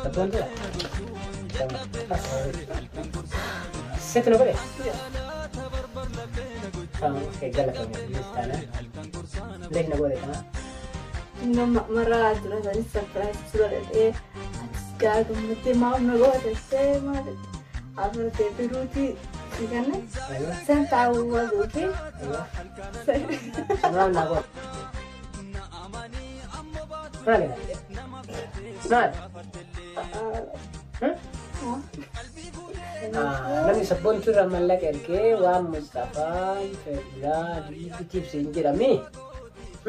Sabboontuudha. Sitti nu godhe? Galatoomi taana. Leesh na godhe kana. Nama maraa dura sanis surprise godhadhee atis gaa gammaddee maal na goote see maal afurtee biruutii si kanne san taa'uu waluufi. Maal na godhe? Maali? Maali? Namni sabboontuu irraa mallaqa ergee waan Mustafaan fedhaa bitiif siin jedha mi?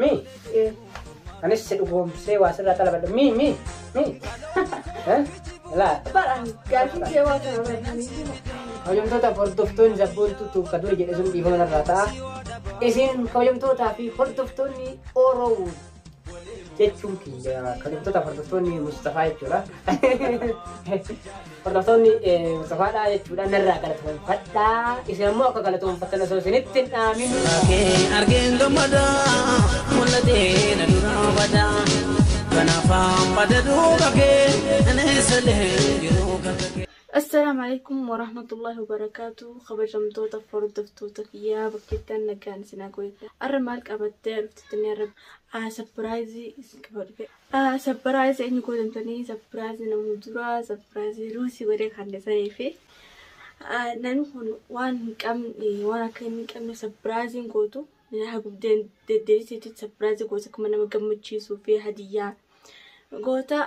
Mi? Anis si dhugoomsee waa sirraa xalabadha. Mi? Mi? Mi? Laa. Baraan gaaffii kee waa kana barbaadanii. Kabajamtoota hordoftoonni sabboontuu tuukka dura jedhe sun dhiifama narraa ta'a. Isin kabajamtootaa fi hordoftoonni Oromoo jechuun kiyya kabajamtoota hordoftoonni Mustafaa jechuudha. Hordoftoonni Mustafaadha jechuudha narraa galatoonfadhaa. Isin ammoo akka galatoonfattan osoo isinitti hin dhaamin. Argeen gammadaa mul'atee na duraa badaa kanaafaan bada duuba kee aneessalee yeroo kakakee. Assalaamu alaikum warahmatullahi wabarakaatu. Kabajamtoota hordoftoota kiyyaa bakkeettan nagaan isin hagoyta. Arra maal qabattee dhuftitanii arra surprise isin qabadhe. Surprise eenyu godhamtanii surprise namuu dura surprise ruusii godhee kan dhisanii fi namni kun waan hin qabne waan akka hin qabne surprise gootu hagubdeen deddeebisiitti surprise goota akkuma nama gammachiisuu fi hadiyyaa goota.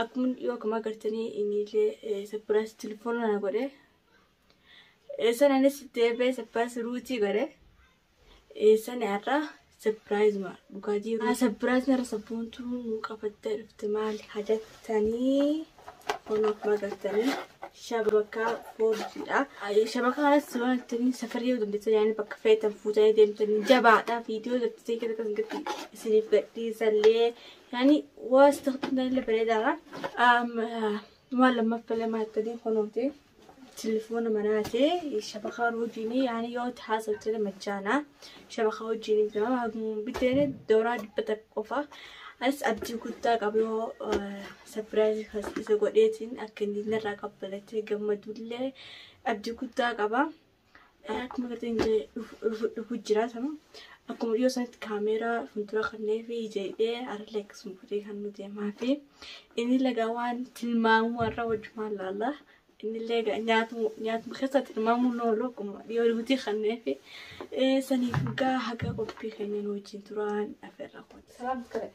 Akkuma dhiyoo akkuma agartanii inni illee surprise telefoona na godhe. Sananis deebi'ee surprise ruutii godhe. Sana irraa surprise dhugaatii. Surprise irra sabboontuu nu qabattee dhufte maali hajattanii kun akkuma agartanii shabakaa 4Gdha. Shabakaa kanas waan ittiin safarii yoo dandeessan yaani bakka feetan fuutanii deemtanii jabaadha. Viidiyoo dandeessanii keessa akkasumatti isiniif gadhiisallee yaani waa istakhtamtanillee bareedaadha. Waan lammaffaa lama jettanii kunuuti. Telefoona manaati shabakaa wajjin yaani yoo haasofte machaana shabakaa wajjin bitama biteen dooraa 100 qofa. Anis abdii guddaa qaba yoo surprise isa godheetiin akka inni narraa qabbalatee gammadullee abdii guddaa qaba. Akkuma agartanii dhufu jira sana akkuma dhiyoo sanatti kaameeraa fuuldura kannee fi jedhee arallee akkasuma godhee kan nu deemaa fi inni lagaa waan tilmaamuu warra wajjumaan laalla. Inni illee nyaatuma keessa tilmaamuun oolu akkuma dhiyoo ruutii kannee fi saniif gaa haga qophii keenya nu wajjin turaan afeerra kooti. Salaam kare.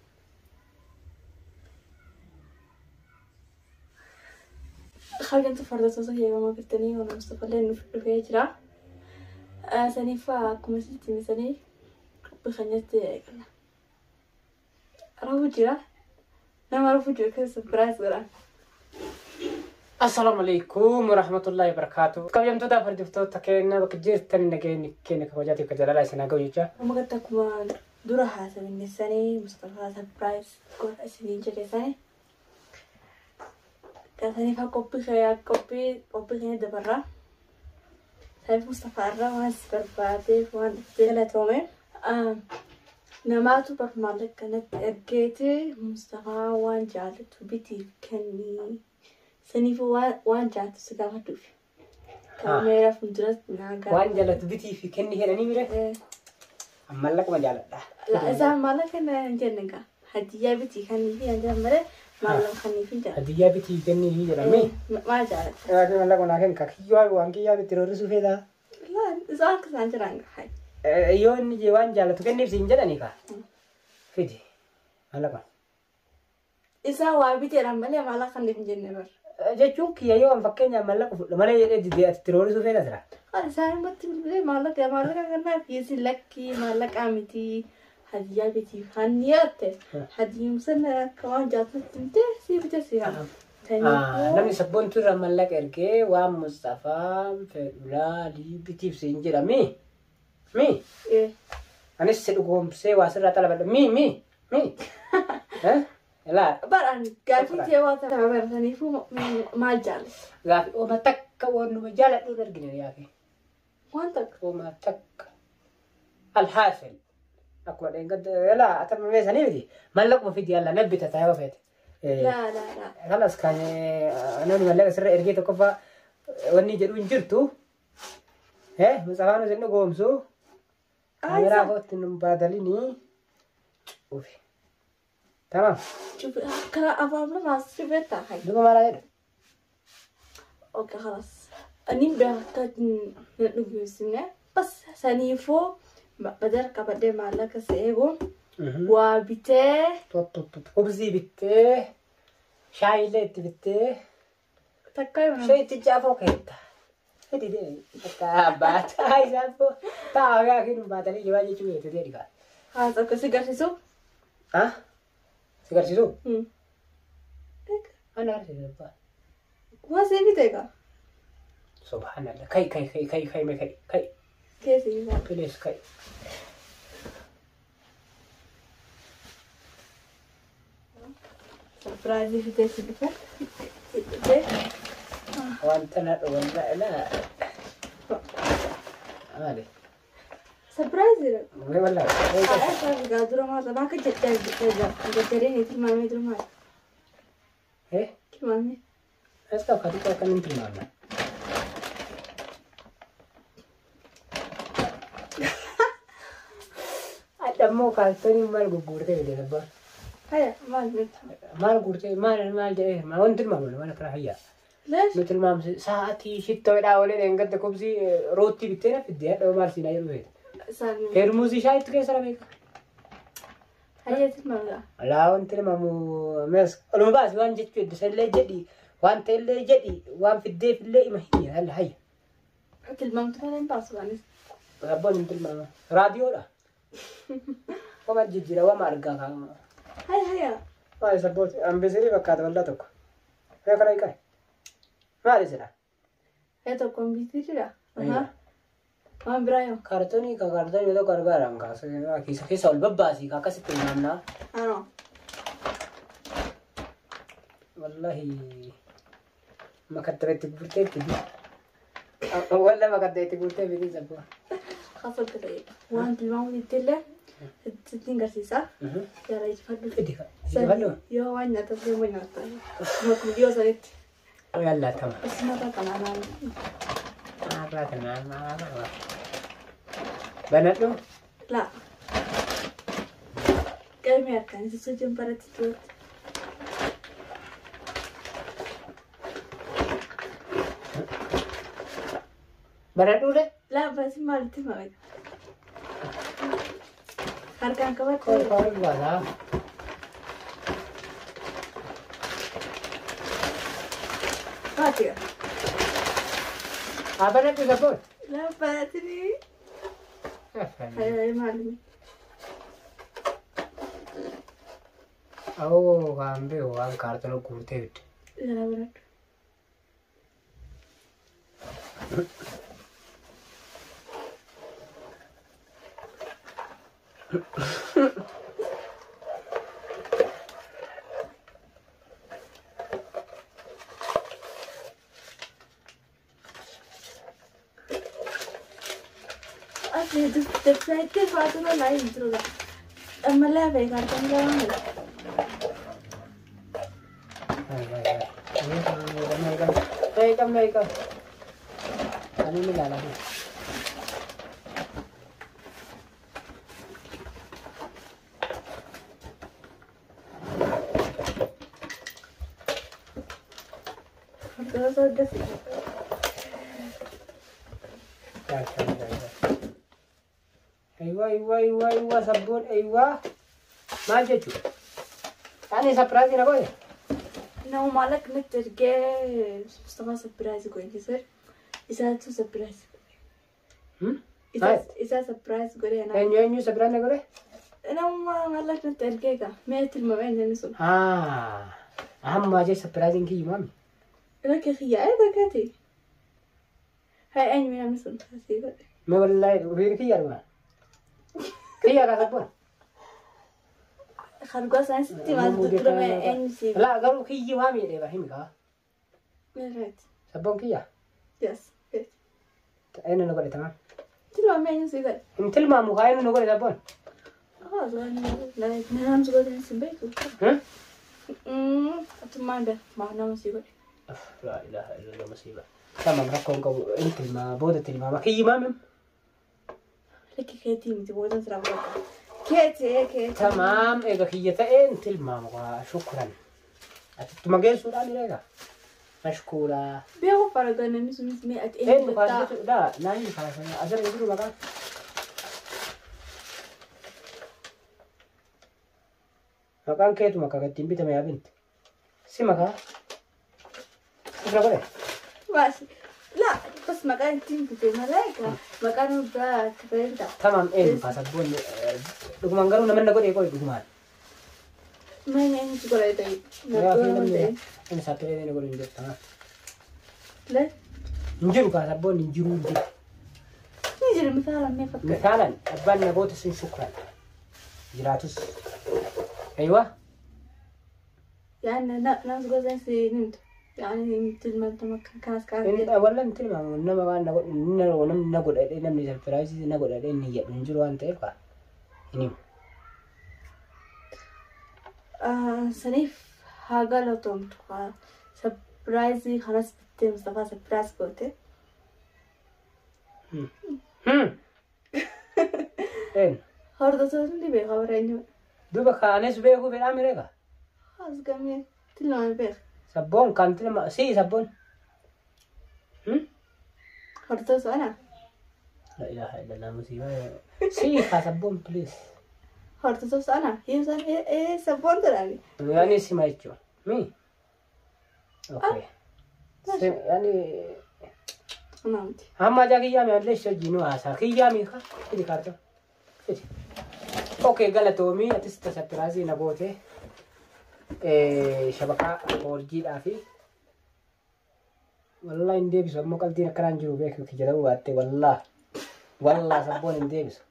Kabajamtoota hordoftoota yeroo agartanii waan Mustafallee nuuf dhufee jira. Saniif akkuma isinitti himsanii qophii keenyatti eegalla. Rafuu jira. Nama rafuu jiru keessa surprise godhaan. Assalaamu alaikum warahmatullahi wabarakatuh. Kabajamtoota hordoftoota keenya bakka jirtan nageenya keenya kabajaatiif kan jaalalaa isin haa ga'u jecha. Amma gatti akkuma dura haasawinne sanii Mustafaa surprise godha isiniin jedhe sanii. Saniif qophii keenya qophii keenya dabarraa. Saniif Mustafaa irraa waan si barbaadeef waan dhuftee galatoome. Namaatu bar maallaqa natti ergeeti Mustafaa waan jaallatu bitiif kennii. Saniif waan jaallatu si gaafadhuuf. Kaameeraa fuulduratti naa gaafadhu. Waan jaallatu bitiif kenni jedhanii mire? Maallaquma jaalladha. Isaan maallaqa na hin jenne gaa. Hadiyyaa bitii kennii fi hin jedhan malee maallaqa kenniif hin jedhan. Hadiyyaa bitii kennii jedhamee? Maal jaallata? Waaqni maallaqa naa kenna kiyyoo waan kiyyaa bitti roorrisuu feetaa? Isaan akka isaan jiran gaa. Yoo inni waan jaallatu kenniif siin jedhanii kaa? Fidi maallaqa. Isaan waa biteedhaan malee maallaqa kenniif hin jenne bara. Jechuun kiyya yoo fakkeenyaaf maallaqa fudhu malee jedhee didee ati itti roorrisuu feeta jira. Kan isaan irratti bilbilee maallaqa maallaqa kanaaf isin lakkii maallaqa miti hadiyyaa bitiif hanni yaatte hadiyyum sana akka waan jaallatutti himtee si bite si haa. Namni sabboontuu irraa maallaqa ergee waan Mustafaa fedhaa bitiif siin jedha mi? Mi? Anis si dhugoomsee waa sirraa xalabadha mi? Mi? Mi? Laa. Baraan gaaffii kee waa kana barataniifuu maal jaallata? Gaaffii ooma takka waan numa jaaladhu hin argine yaake. Waan takka. Ooma takka. Alhaasil. Akkuma dheengadda yala atama meesanii miti. Mallaquma fidi yalla na bitata yoo feete. Laa laa laa. Kalas kan namni mallaqa sirra ergee tokkoffaa wanni jedhu hin jirtu. Mustafaan isin dhugoomsu. Kaameraa kootti nun baadalinii. Ufi. Tamam. Karaa afaan lamaas cufeetta hay. Duba maal jedhu? Okay, خلاص. Ani beektaa na dhugeessine bas saniifuu badar qabadhee maallaqa si eegu waa bitee. Kubzii bittee shaayillee itti bittee Takka yoo shayi itti jaafoo keetta. Fidi dee akka baataa isaan foo taa'aa yaakiin baatanii jibaa jechuu beektu dee dhigaa. Haasa akka si garsiisu. Ah? Si garsiisu? Ana garsiisu abbaa. Waa si bitee kaa? Subhanallah. Kai kai kai kai kai kai kai. Keessa isaa. Please kai. Surprise fidee si dhufe. Si dhufe. Wanta na wallahi la. Maali? Surprise jedha. Wai wallahi. Haadha isaa gaa dura maal akka jettee jettee jira. Jajjareen tilmaamee dura maal? Eh? Tilmaamee. As ka kati ka kanin tilmaama. Adammoo kaaltoniin maal gurgurtee fide abbaan? Haya maal beekta? Maal gurgurtee maal maal jedhee maal wanti tilmaamu maal akkana hayyaa. Leesh? Nu tilmaamsi sa'aatii shittoodhaa olee dheengadda kubsii roottii bittee na fidde hadha maal siinaa jedhu feete. Isaan. Feermuuzii shaayitti keessa na beeka. Haya tilmaamudha. Alaa wanti tilmaamu mees oluma baasi waan jechuu heddu sallee jedhi waan ta'ellee jedhi waan fiddeefillee ima hiyya yalla hayya. Tilmaamtu malee hin baasu anis. Abboon hin tilmaama. Raadiyoodha. Wama jijjiira wama argaa kaa'ama. Haya haya. Maali sabbooti ambisirii fakkaata wallaa tokko. Fee karaa hiikaa. Maali sila? Haya tokko kompiitarri jira. Waan biraa yoo. Kaartoonii ka kaartoonii tokko argaadhaan kaasa keessa keessa ol babbaasii ka akkasitti tilmaamnaa. Anoo. Wallahi makattaba itti gurtee itti bi. Walla makattaba itti gurtee biti sabboo. Khasal ta'e. Waan tilmaamu ittillee sittiin garsiisa. Jara ijifadhu. Fidi ka. Ijifadhu. Yoo waan nyaata deemu nyaata. Akkuma dhiyoo sanitti. Yalla tama. Asuma kanaa naannoo. Arraa kana. Banadhu. Laa. Galmee harkaan isa sochoon baratti turutti. Banadhu le. Laa basi maalitti maqaa? Harkaan Koi qabatte. koi baasaa. Maati. Haa banadhu sabboon. Laa baratini. Haya maalimi. Awoo waan beeku waan kaartoona guurtee bidde. Jala baradhu. Ati dabsaayitti faatuma laa hin jiru. Ammallee hafee kaartoon lama. Meeqa meeqa. Ani ni ilaalaa. Hordofaa hordofii. Aywa aywa aywa aywa sabboon aywa. Maal jechuudha? Ani surprise na godhe. Nama maallaqa natti ergee Mustafaa surprise godhe sir. Isaatu surprise godhe. Isaa surprise godhe anaa. Eenyu eenyu surprise na godhe? Nama maallaqa natti ergee gaa mee tilmaamee inni sun. Haa. Amma jee surprise kiyyu maami. Rakkee kiyyaa ee rakkaati. Haa eenyu namni sun asii godhe. Mee wallahi ofiin kiyya dhuma. Kiyya kaa sabboon. Kan saayinsitti maaltu durame eenyu si. Laa garuu kiyyi waami jedhee ba himi kaa. Right. Sabboon kiyya. Yes. Eenyu nu godhe tamam. Tilmaamee eenyu si godhe. Hin tilmaamu kaa eenyu nu godhe sabboon. خلاص nama si godhe sin beeku. Atummaan beeku maa nama si godhe. Laa ilaaha illallah masiiba. Tamam rakkoon qabu in tilmaama booda tilmaama kiyyimaa mim. Lakki keetii miti booda sirraa fudhadha. Keetii keetii. Tamaam eega kiyya ta'een tilmaama waa shukran. Atittuma geessuudhaan eega. Mashkuuraa. Beeku faragaa namni sunis mee ati Eenyu kaasatu daa naan kaasanii asirra hin jiru maqaan. Maqaan keetu maqaa ittiin bitame yaa binti. Si maqaa. Sirra godhe. Baasi. La bas maqaan ittiin bite malee maqaan biraa kafalee Tamam eenyu kaasabboonni dhugumaan garuu namni na godhe qoy dhugumaan. Maal eenyu si godhe ta'e? Yaa fi namni inni saaxilee na godhe hin jiru tamam. La Hin jiru kaasabboonni hin jiru hin jiru. ni jira misaalaan mee fakkaata. Misaalaan abbaan na goote sun shukran. Jiraatus. Aywa. Yani nama si godhe si nimtu. Yani tilmaamta makka kaas kaas. Wallan tilmaamu nama waan na godhe namni na godhe namni sarpiraayizii na godhe inni jedhu hin jiru waan ta'eef hin himu. Saniif haa galatoomtu sapiraayizii kanas bittee Mustafaa sapiraayiz goote. Een Hordoftoonni beekaa bara eenyu. Duuba kaanis beekuu fedhaa mireega. As gamee tilmaame beeka. Sabboon kan tilma si sabboon. Hordoftoota ana. La ilaha illallah musiibaa. Si haa sabboon please. Hordoftoota ana. Hiimsaan ee sabboon jedhani. Yaani sima jechuun. Mi? Okay. Yaani Ana miti. Hamma jaa kiyyaa mi allee hojii haasaa kiyyaa mi ka fidi kaarta. Fidi. Okay galatoomii atis tasapiraazii na goote shabakaa hoorjiidhaa fi wallahi hin deebisu ammoo qaltiin akkanaan jiru beeku kiyya ta'uu baatte wallah wallah sabboon hin deebisu.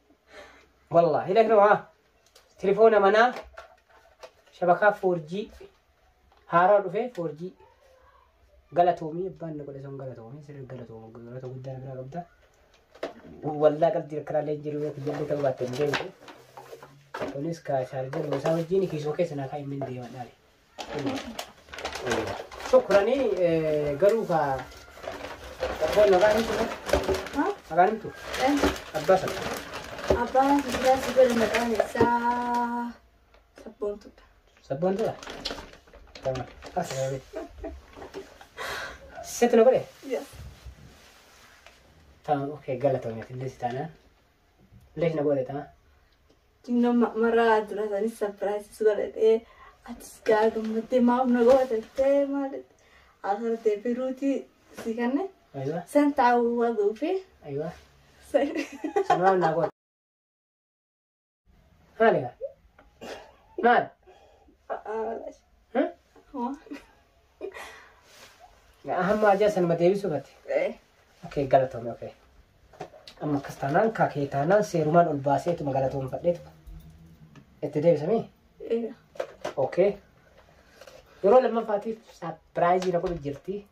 Wallah hidha kana haa telefoona manaa shabakaa 4G haaraa dhufe 4G galatoomii abbaan na godhe sun galatoomii sirri galatoomu galata guddaa na biraa qabda. Wallah qaltiin akkanaallee hin jiru beeku jallee ta'uu baatte hin deebisu. Kunis ka chaarjer isaa wajjin kiisoo keessa naa kaa'e min deema dhaale. Shukranii garuu ka sabboon maqaan himtu maqaan himtu abbaa sana. Abbaan sapiraayizii godhe maqaan isaa sabboontuudha. Sabboontuudha? Tamam. As gaabee. Sitti na godhe? Yes. Tamam okay galatoomii illee si taanaan. Illee na godhe tamam. Xinnoo maraa dura sanis sapiraayizii godhatee atis gaa gammaddee maaf na gootattee maal asirratti biruutii si kenne. Aywa. San taa'uu waduu fi. Aywa. San maaf na goote. Maali gaa? Maal? Hamma ajaa sanuma deebisuu bate. Okay galatoomii okay. Amma akkas taanaan kaakee taanaan seerumaan ol baaseetuma galatoomfadheetu itti deebisamii? Okay. Yeroo lammaffaatiif sapiraayizii na godhu jirti.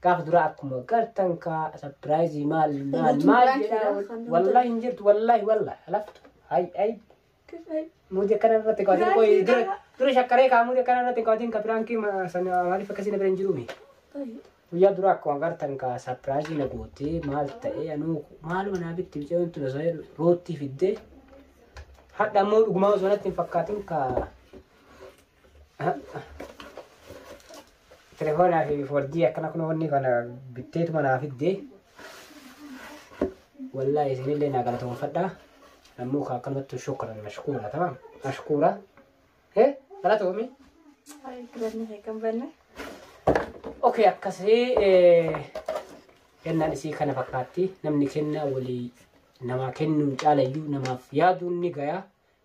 Gaafa duraa akkuma gartan kaa sapiraayizii maal maal maal jedhaa wallahi hin jirtu wallahi wallahi halaftu hay ay. Muudii akkana irratti qabatin qoy dura shakkaree kaa muudii akkana irratti qabatin ka piraankii sana maaliif akkasii na bira hin jiruumi? Guyyaa dura akkuma gartan kaa sapiraayizii na gootee maal ta'ee anuu maaluma naa bitti biceewwan tun osoo roottii fiddee hadha ammoo dhugumaa osoo natti hin fakkaatin kaa telefoonaa fi 4G akkana kun wanni kana bitteetuma naa fiddee wallahi isinillee naa galatoomfadhaa ammoo kaa akkanumatti shukran mashkuura tamam mashkuura hee galatoomii. Galanni kee kan banne. Okay akkasii kennaan isii kana fakkaatti namni kennaa walii namaa kennuun caalayyuu namaaf yaaduun ni gayaa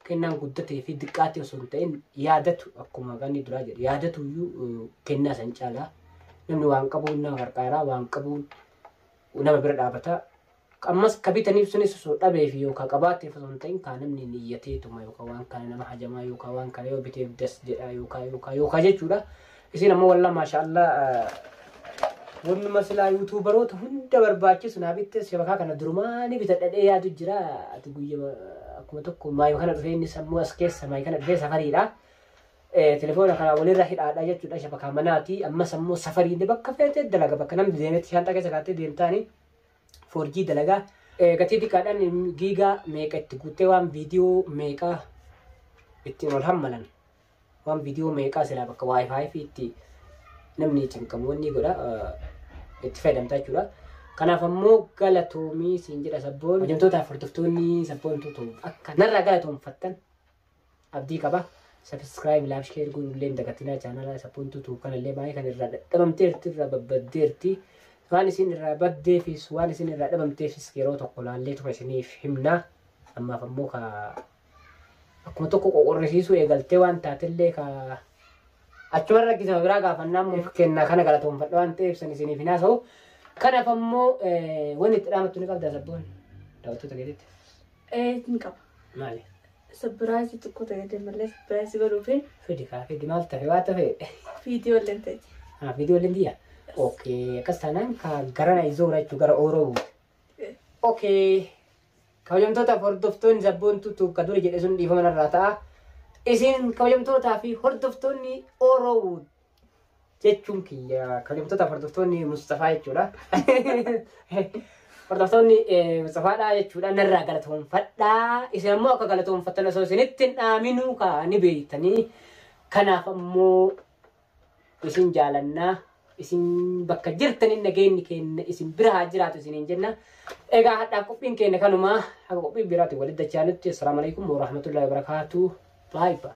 kennaan guddatee fi xiqqaatee osoo hin ta'in yaadatu akkuma ganni duraa jedhe yaadatu iyyuu kennaa san caalaa namni waan qabuun nama gargaaraa waan qabuun nama bira dhaabata ammas ka bitaniif sunis osoo dhabeef yookaan qabaateef osoo hin ta'in kaa namni niyyateetuma yookaan waan kana nama hajamaa yookaan waan kana yoo biteef das jedha yookaan yookaan yookaan jechuudha. Isin ammoo wallah maashaallah wannuma silaa yuutuubaroota hunda barbaachisu naa bitte shabakaa kana durumaa ni bitadha dhee yaadu jira ati guyyaa Akkuma tokko maayii kana dhufee inni sammuu as keessa maayii kana dhufee safariidha. Telefoona kana walirra hidhaadha jechuudha shabakaa manaati. Ammas ammoo safariin bakka feetee dalaga bakka namni deemetti shaanxaa keessa kaa'attee deemtaani 4G dalagaa. Gatii xiqqaadhaan giigaa meeqa itti guuttee waan viidiyoo meeqa ittiin ol hammalan waan viidiyoo meeqaa silaa bakka wifi itti namni cinqamu wanni godha itti fayyadamtaa jechuudha. Kanaaf ammoo galatoomii siin jedha sabboon. Hojjettoota hordoftoonni sabboontuu akka narraa galatoomfattan abdii qaba. Subscribe, like, share godhuu illee hin dagatinaa chaanala sabboontuu kanallee baay'ee kan irraa dhabamteerti irraa babbaddeerti. Waan isin irraa baddeefis waan isin irraa dhabamteefis yeroo tokko laallee tuma isiniif himna. Ammaaf ammoo ka akkuma tokko qoqorrisiisuu eegaltee waan taatellee ka achumarra rakkisama biraa gaafannaa immoo kennaa kana galatoomfadha waan ta'eef san isiniif hin haasa'u. Kanaaf ammoo wanni itti dhaamattu ni qabda sabboon daawwattoota keetitti. Ni qaba. Maali? Surprise xiqqoo ta'e malee surprise godhuufin Fidi kaa fidi maal tafe waa tafe. Viidiyoo illee ta'e. Haa viidiyoo illee diyya. Okay akkas taanaan ka gara Izoora jechuun gara Ooroo buute. Okay. Kabajamtootaaf hordoftoonni sabboontuu ka dura jedhe sun dhiifama narraa ta'a. Isin kabajamtootaa fi hordoftoonni Ooroo jechuun kiyya kabajamtootaaf hordoftoonni Mustafaa jechuudha. Hordoftoonni Mustafaadhaa jechuudha narraa galatoomfadhaa. Isin ammoo akka galatoomfattan osoo isinitti hin dhaaminuu kaa ni beektanii. Kanaaf ammoo isin jaalannaa. Isin bakka jirtaniin nageenyi keenya isin bira haa jiraatu isiniin jenna. Egaa hadhaaf qophiin keenya kanumaa haga qophii biraatiin walitti dachaanutti. Assalaamu alaikum warahmatullahi wabarakaatuh. Baay'ee.